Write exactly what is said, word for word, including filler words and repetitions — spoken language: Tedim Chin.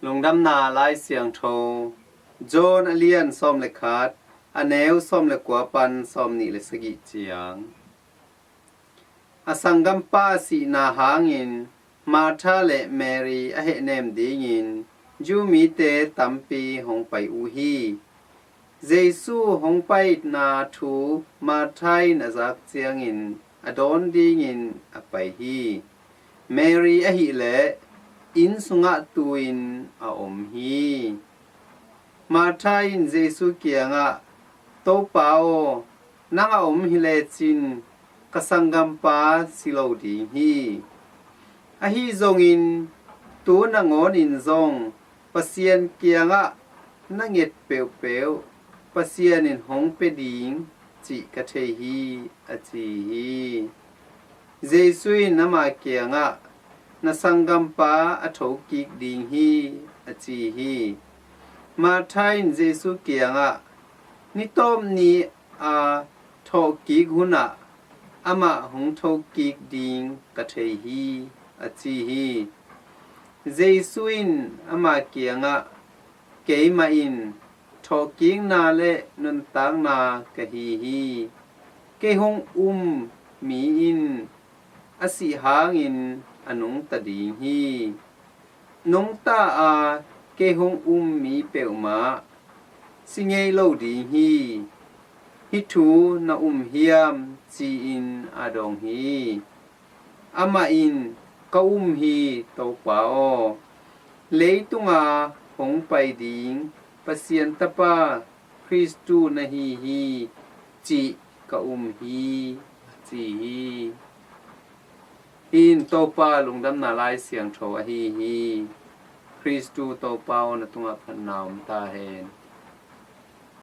Lungdamna Lai Siangtho, John a lian sawm le khat, a neu sawm le kua pan sawm nih le sagih ciang. A sanggampa sihna hangin Martha le Mary a hehnem dingin Jew mite tampi hong pai uh hi. Jesu hong paina thu Martha in a zak ciangin a dawn dingin a pai hi. Mary ahileh inn sungah tu-in a om hi. Martha in Jesu kiangah, "Topa aw, nang a om hi lecin ka sanggampa si lo ding hi. Ahi zongin tu nangawnin zong Pasian kiangah na nget peuhpeuh Pasian in hong pia ding cih ka thei hi," a ci hi. Jesu in ama kiangah, "Na sanggampa a thokik ding hi," a ci hi. Martha in Jesu kiangah, "Ni tawp ni a thawhkik hunah amah hong thokik ding ka thei hi," a ci hi. Jesu in ama kiangah, "Keimah in thawhkikna le nuntakna ka hi hi. Kei hong um mi in a sih hangin a nungta ding hi. Nungta a kei hong um mi peuhmah si ngei lo ding hi. Hih thu na um hiam?" ci-in a dong hi. Amah in, "Ka um hi, Topa aw. Leitunga hong pai ding Pasian Tapa Khristu na hi hi cih ka um hi," a ci hi. Hih in Topa Lungdamna Lai Siangtho ahi hi. Khristu Topa aw, na tungah phatna om ta hen.